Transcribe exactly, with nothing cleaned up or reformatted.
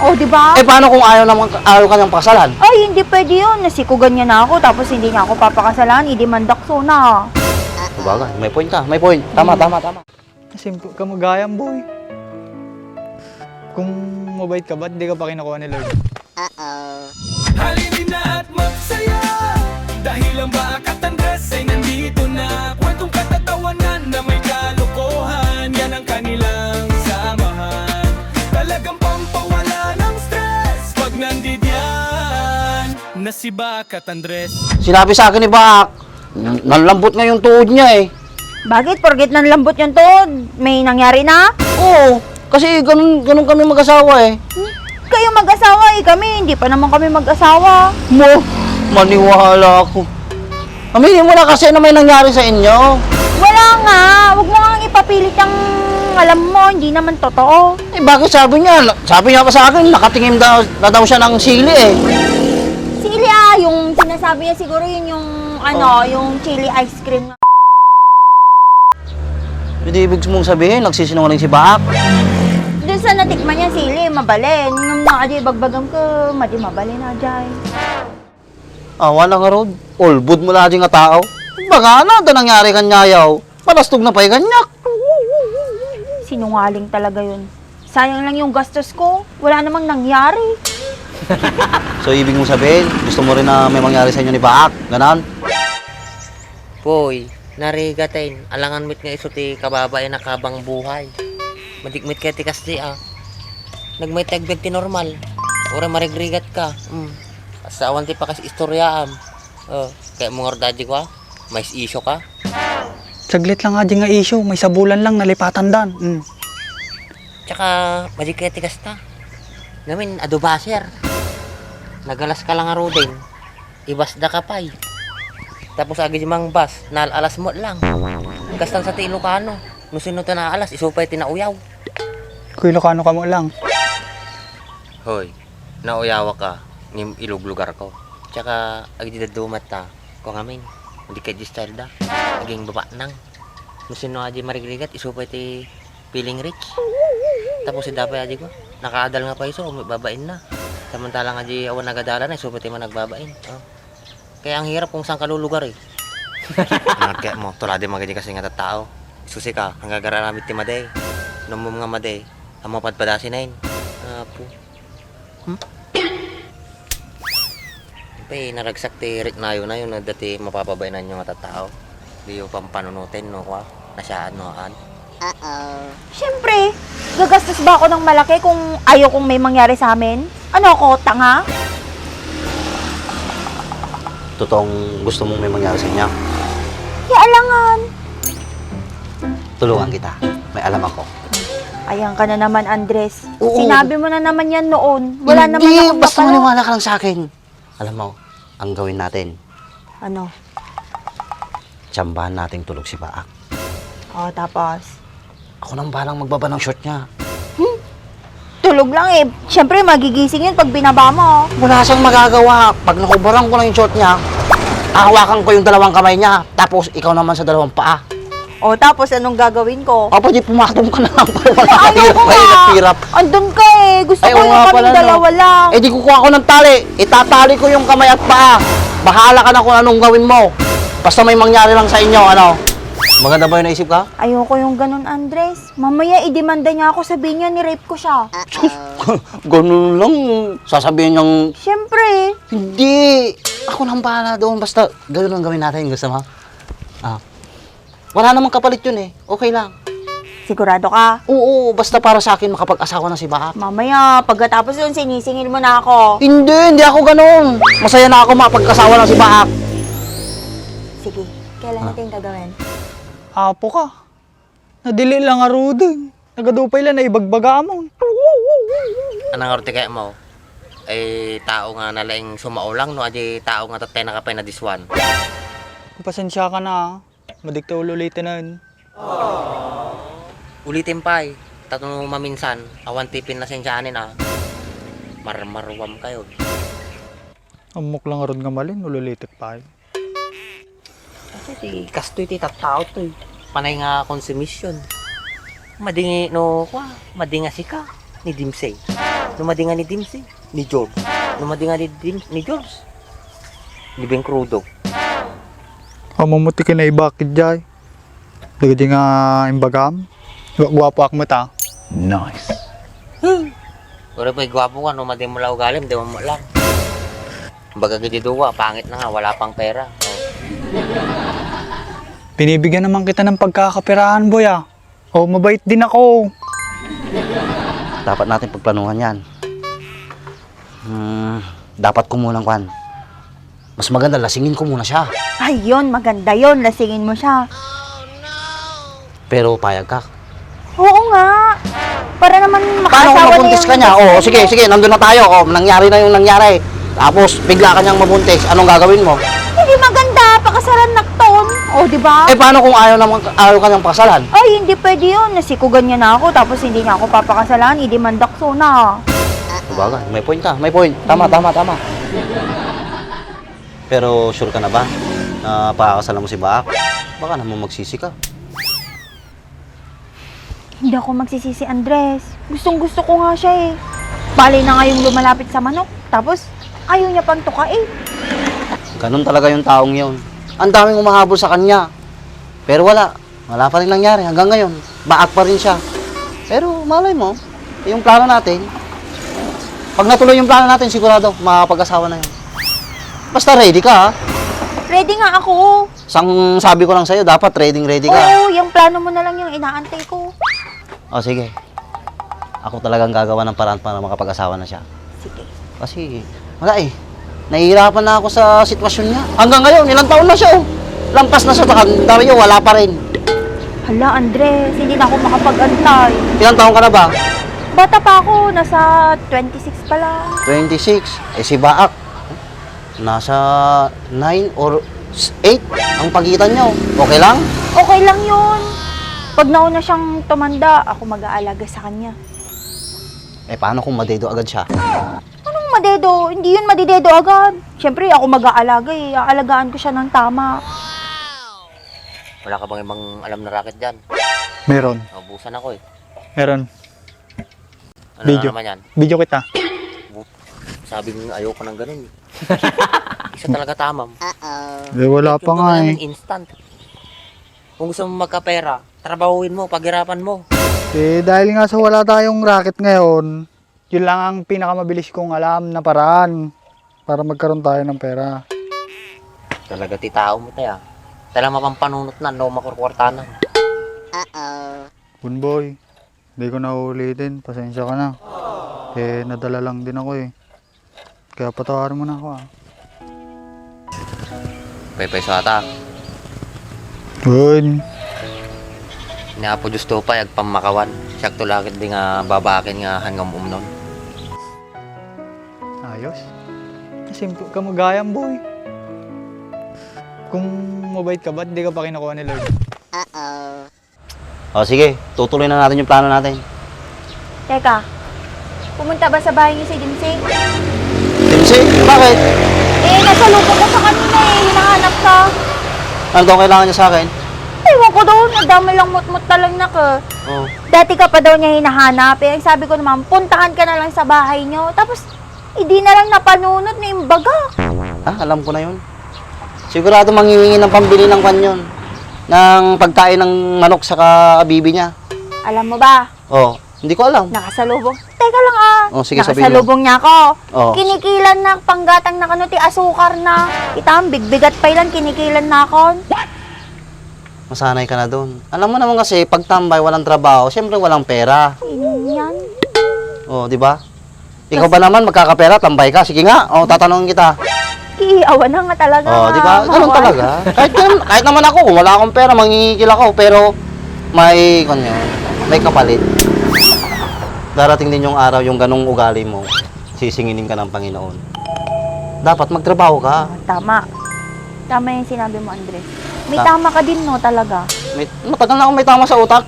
O, di ba? Eh, paano kung ayaw naman, ayaw ka niyang pakasalan? Ay, hindi pwede yun. Nasikugan niya na ako, tapos hindi niya ako papakasalan, idimandak sona. Sabagay, may point ka, may point. Tama, Hmm. tama, tama. Simple ka magayam, boy. Kung mabait ka, ba't di ka pa kinukuha ni Lord? Halina at magsaya dahil ang Baak at Andres ay nandito na. Kwentong katatawanan na may kalokohan, yan ang kanilang samahan. Talagang pampawala ng stress pag nandidiyan na si Baak at Andres. Sinabi sa akin ni Baak, nanlambot nga yung tuhod niya eh. Bakit? Porket nanlambot yung tuhod, may nangyari na? Oo, kasi ganun, ganun kami mag-asawa eh. Hmm? Kayo mag-asawa eh, kami, hindi pa naman kami mag-asawa. Mo, maniwala ako. Aminin mo na kasi na may nangyari sa inyo. Wala nga, wag mo nga ipapilit ang alam mo, hindi naman totoo. Eh, bakit sabi niya? Sabi niya pa sa akin, nakatingin daw, na daw siya ng sili eh. Sili ah, yung sinasabi niya siguro yun yung, ano, Oh. yung chili ice cream. Hindi ibig mong sabihin, nagsisinungaling si Baak? Doon sa natikman niya sili, mabalin. Nung na, adi, bagbagam ko, madi mabalin na, jay. Awa na nga rod. Ulbod mo la di nga tao. Baga na, da nangyari kanyayaw. Malastog na pa'y ganyak. Sinungaling talaga yun. Sayang lang yung gastos ko. Wala namang nangyari. So, ibig mong sabihin, gusto mo rin na may mangyari sa inyo ni Baak? Ganon? Boy, narigaten, alangan met nga isu ti kababain a kabang buhay. Madikmit kaya ti kasti, ah. Nagmayta agbiag ti normal. Uray marigrigat ka. Mm. Asawan ti pakas istoryaam. Oh, kaya mo nga rod, Adji, kwa? May isyu ka? Saglit lang, Adji, nga isyu. May sabulan lang, nalipatan dan. Mm. Tsaka, madi kaya ti kasta. Ngamin, adu basher. Nagalas ka lang nga ruden. Ibasda ka pay. Tapos agi di mangbas, nal-alas mo lang. Kastan sa ti Ilocano. No sino ti naalas, isu pay ti nauyaw. Ku Ilocano ka mo lang. Hoy, nauyawa ka, ngem iluglugar ko. Tsaka, agi di daduma ta, ku ngamin, di kay di style da. Aging baba nang. No sino adi marigrigat, isu pay ti feeling rich. Tapos si Dapay adi ko, nakaadal nga pay isu, babain na. Samantala nga di awan nagadalan, isu pay ti managbabain. Oh. Kaya ang hirap kung saan ka lulugar eh. Anak mo, tulad di magadi kasi nga tattao. Susi ka, ang gagararamit ti madi. Numum nga madi, ang mapadpadasi na yun. Apo. Hmm? Pay, naragsak ti riknayo na yun, dati mapapabainanyo nga tattao. Diyo pampanunutin, no, kwa? Nasyaad, no, an? Uh-oh. Siyempre, gagastos ba ako ng malaki kung ayokong may mangyari sa amin? Ano ako, tanga? Totoong gusto mong may mangyari sa inyo? Kaya alangan. Tulungan kita. May alam ako. Ayan ka na naman, Andres. Oo. Sinabi mo na naman yan noon. Wala naman Hindi, akong basta napala- maniwala ka lang sa akin. Alam mo, ang gawin natin, Ano? Tsambahan nating tulog si Baak. Oh, tapos? Ako nang balang magbaba ng short niya. Hmm? Tulog lang eh. Siyempre, magigising yun pag binaba mo. Wala siyang magagawa. Pag nakubaran ko na yung short niya, hahawakan ko yung dalawang kamay niya. Tapos, ikaw naman sa dalawang paa. O, tapos anong gagawin ko? Papa, di pumatong ka na lang para wala Ay, ayoko hirap, nga. hirap. Andun ka eh. Gusto Ay, ko oo yung nga kaming pala, no? dalawa lang. Eh, di kukuha ko ng tali. Itatali ko yung kamay at paa. Bahala ka na kung anong gawin mo. Basta may mangyari lang sa inyo, ano? Maganda ba yung naisip ka? Ayoko yung ganun, Andres. Mamaya, idemanda niya ako. Sabihin niya, ni-rape ko siya. Sus, ganun lang. Sasabihin niyang, Siyempre. Hindi. Ako nang bahala doon. Basta, ganun ang gawin natin. Gusto mo? Ah. Wala namang kapalit yun eh. Okay lang. Sigurado ka? Oo, basta para sa akin makapag-asawa na si Baak. Mamaya, pagkatapos yun, sinisingil mo na ako. Hindi, hindi ako ganun. Masaya na ako makapag-asawa na si Baak. Sige, kailan Ah. natin gagawin? Apo ka. Nadili lang nga ruden. Nagadupay lang na ibagbaga mo. Anong arte kaya mo? Ay, tao nga nalaing sumao lang, no? Adi tao nga tatay nakapay na diswan. Pasensya ka na, ah. Madikta ulo-uliten na yun. Ulitin pay. Tato maminsan, awan tipin na sensyaanin, ah. Marmarwam kayo. Ammok lang arod nga malin, ulo-ulitek pay. Kasi ti kastoy ti tattao to eh. Panay nga konsumisyon. Madingi no, kwa, madinga sika ni Dimsey. Numadingan ni Dimsy, ni George. Numadingan ni Dim-, ni George. Libing krudo. Amo mo ti kinaibakid jay. Dagiti nga imbagam. Gua-, guapoak met a. Nice. Uray pay guapo ka, no, madi mo la ugalim, di mo lang. Baga gidi duwa, pangit na nga, wala pang pera. Oh. Binibigyan naman kita ng pagkakaperahan, boy, ah. Oh, mabait din ako. Dapat natin pagplanuhan yan. Hmm, dapat ko munang kwan. Mas maganda, lasingin ko muna siya. Ay, yun, maganda yun, lasingin mo siya. Pero payag ka? Oo nga. Para naman makaasawa na yung... Paano kung mabuntis ka niya? Oo, sige, sige, nandun na tayo. Oh, nangyari na yung nangyari. Tapos, bigla ka niyang mabuntis. Anong gagawin mo? Hindi maganda. Pakasalan nakton. O, di ba? Eh, paano kung ayaw, naman, ayaw ka niyang pakasalan? Ay, hindi pwede yun. Nasikugan niya na ako, tapos hindi niya ako papakasalan. Idimanda ko na. Sabagay, may point ka. May point. Tama, tama, tama. Pero sure ka na ba na pakakasalan mo si Baak? Baka naman magsisi ka. Hindi ako magsisisi, Andres. Gustong-gusto ko nga siya eh. Bale na ngayong lumalapit sa manok, tapos ayaw niya pang tukain. Ganun talaga yung taong yun. Ang daming umahabol sa kanya. Pero wala. Wala pa rin nangyari hanggang ngayon. Baak pa rin siya. Pero malay mo, yung plano natin, pag natuloy yung plano natin, sigurado, makakapag-asawa na yun. Basta ready ka, ha? Ready nga ako. Sang sabi ko lang sa'yo, dapat ready, ready ka. Oo, yung plano mo na lang yung inaantay ko. O, sige. Ako talagang gagawa ng paraan para makapag-asawa na siya. Sige. Kasi, wala eh. Nahihirapan na ako sa sitwasyon niya. Hanggang ngayon, ilang taon na siya, oh. Lampas na sa kalendaryo, wala pa rin. Hala, Andres, hindi na ako makapag-antay. Ilang taon ka na ba? Bata pa ako, nasa twenty-six pa lang. Twenty-six? Eh, si Baak, nasa nine or eight ang pagitan nyo. Okay lang? Okay lang yun. Pag nauna siyang tumanda, ako mag-aalaga sa kanya. Eh, paano kung madedo agad siya? Anong madedo? Hindi yun madidedo agad. Siyempre, ako mag-aalaga eh. Aalagaan ko siya ng tama. Wala ka bang ibang alam na racket dyan? Meron. Naubusan ako eh. Meron. Ano na naman yan? Video kita. Bu-, sabing ayoko ng ganun eh. Isa talaga tamam. Eh, wala pa nga eh. Instant. Kung gusto mo magkapera, trabahuin mo, paghirapan mo. Eh, dahil nga sa wala tayong racket ngayon, yun lang ang pinakamabilis kong alam na paraan para magkaroon tayo ng pera. Talaga ti tao mo, te, ah. Talaga mapampanunot na, no, makurkwartanan. Bunboy, di ko na uulitin. Pasensya ka na. Eh, nadala lang din ako eh. Kaya patawarin mo na ako, ah. Paypay sa ata. Good. Ni Apo Diyos to pa, agpamakawan. Siak to lakit di nga babakin nga han nga umumnon. Ayos. Simple ka magayam, boy. Kung mabait ka, ba't di ka pa kinukuha ni Lord? Uh-oh. O, sige, tutuloy na natin yung plano natin. Teka, pumunta ba sa bahay niyo si Dimsy? Dimsy? Bakit? Eh, nasalubong ko sa kanina eh, hinahanap ka. Ano daw kailangan niya sa akin? Ewan ko daw, nadamay lang mutmut na lang na ka. Oh. Dati ka pa daw niya hinahanap eh. Ang sabi ko naman, puntahan ka na lang sa bahay niyo. Tapos, hindi na lang napanunot na imbaga. Ah, alam ko na yun. Sigurado manghihingi ng pambili ng kwan yun. Ng pagkain ng manok saka bibi niya. Alam mo ba? Oh, hindi ko alam. Nakasalubong. Teka lang ah. Oh, sige, sabihin mo. Nakasalubong niya ako. Oh. Kinikilan na, panggatang na kano ti asukar na. Kita, ang bigbigat pa ilan, kinikilan na akon. Masanay ka na dun. Alam mo naman kasi, pag tambay, walang trabaho, siyempre walang pera. Yan. Oh, di ba? Ikaw ba naman, magkakapera, tambay ka. Sige nga, oh, tatanungin kita. Kiawa na nga talaga. Oh, di ba? Ganun talaga. Kahit, gan- kahit naman ako, kung wala akong pera, mangingikil ako. Pero may, kung yun, may kapalit. Darating din yung araw, yung ganung ugali mo, sisingilin ka ng Panginoon. Dapat magtrabaho ka. Tama. Tama yung sinabi mo, Andres. May Ta- tama ka din, no, talaga. May, matagal na akong may tama sa utak.